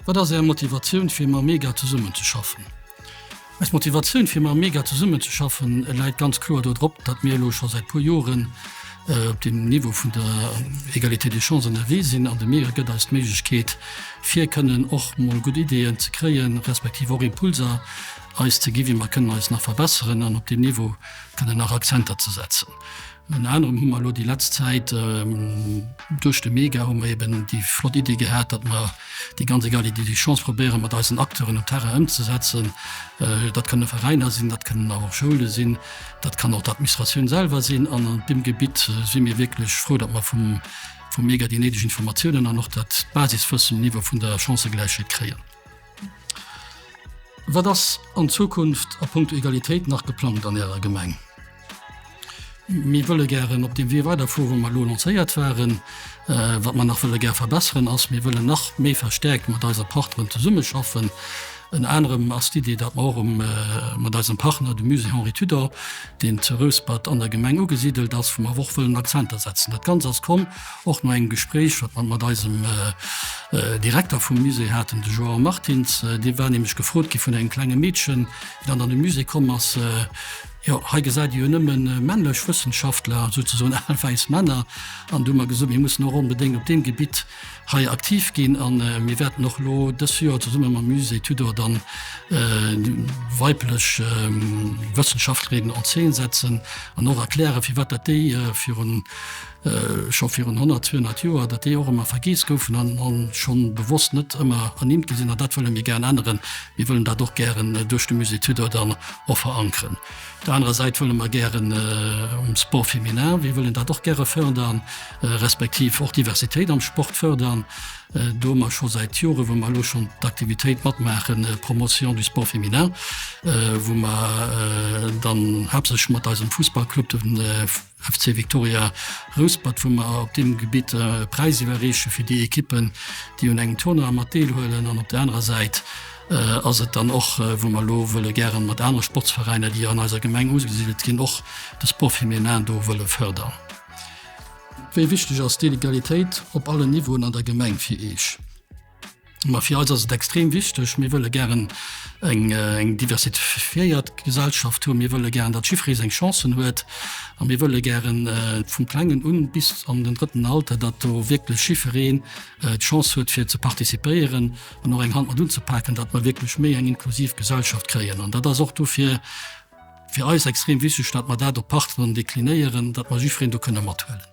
Wat ass Är Motivatioun fir mam Mega zesummenzeschaffen? Eis Motivatioun fir mam Mega zesummenzeschaffen läit ganz kloer do drop, datt mir elo scho säit puer Joren op dem Niveau vun der Égalité des chances ënnerwee sinn an de Mega gëtt eis d'Méiglechkeet fir kënnen och mol gutt Ideeën ze kréien, respektiv och Impulser eis ze gi wéi mer kënnen eis nach verbesseren an op deem Niveau kënnen nach Akzenter ze setzen. Ënner anerem hu mer elo déi letzt Zäit duerch de Mega hu mer eben déi flott Idee gehat, datt mer déi ganz Égalité des chances probéiere mat eisen Acteuren um Terrain ëmzesetzen. Dat kënne Veräiner sinn, dat kënnen awer och Schoule sinn, dat kann och d'Administratioun selwer sinn. An an deem Gebitt si mir wierklech frou, datt mer vum Mega déi néideg Informatiounen an och dat Basiswëssen um Niveau vun der Chancëgläichheet kréien. Wat ass an Zukunft a punkto Egalitéit nach geplangt an Ärer Gemeng? Mir wëlle gären op deem Wee weiderfueren, wou mer elo lancéiert waren. Wat mer nach wëlle gär verbesseren ass, mir wëllen nach méi verstärkt mat eiser Partneren zesummeschaffen. Ënner anerem ass d'Idee, datt mer och mat eisem Partner, dem Musée Henri Tudor, deen zu Rouspert an der Gemeng ugesidelt ass, wou mer och wëllen Akzenter setzen. Dat Ganzt ass komm och no engem Gespréich, wat mer mat eisem Direkter vum Musée haten, de João Martins. Dee war nämlech gefrot gi vun engem klenge Meedchen, déi dann an de Musée komm ass, Jo, hei gesäit ee jo nëmme männlech Wëssenschaftler, souzesoen al wäiss Männer. An du hu mer gesot, mir mussen och onbedéngt op deem Gebitt hei aktiv ginn. A mir wäerten och elo dës Joer zesumme mam Musée Tudor dann weiblech Wëssenschaftlerinnen en scène setzen an och erklären, firwat dat déi virun, scho virun 100, 200 Joer, datt déi och ëmmer vergeess goufen an schonn bewosst net ëmmer ernimmt gi sinn. An dat wëlle mir gären änneren. Mir wëllen dat och gären duerch de Musée Tudor dann och verankeren. Op der anerer Säit wëlle mer gären um Sport féminin, mir wëllen dat och gäre fördern, respektiv och d'Diversitéit am Sport fördern. Do hu mer scho säit Jore wou mer elo schonn d'Aktivitéit matmaachen, Promotion du sport féminin, wou mer dann haaptsächlech mat eisem Fussballclub, dem FC Victoria Rouspert, wou mer op deem Gebitt e Präis iwwerreeche fir déi Ekippen, déi un engem Tournoi mat deelhuelen. An op der anerer Säit ass et dann och, wou mer elo wëlle gären mat anere Sportsveräiner, déi an eiser Gemeng ugesidelt ginn, och de Sport féminin do wëlle fërdern. Wéi wichteg ass d'Egalitéit op allen Niveauen an der Gemeng fir Iech? Ma fir eis ass et extrem wichteg. Mir wëlle gären eng eng diversifiéiert Gesellschaft hunn. Mir wëlle gären, datt jiddweree seng Chancen huet. A mir wëlle gären vum Klengen un bis an den drëtten Alter, datt do wierklech jiddwereen d'Chance huet fir ze participéieren an och eng Hand mat unzepaken, datt mer wierklech méi eng inklusiv Gesellschaft kréien. An dat ass och dofir fir eis extrem wichteg, datt mer dat op Partneren deklinéieren, datt mer jiddwereen do kënne mathuelen.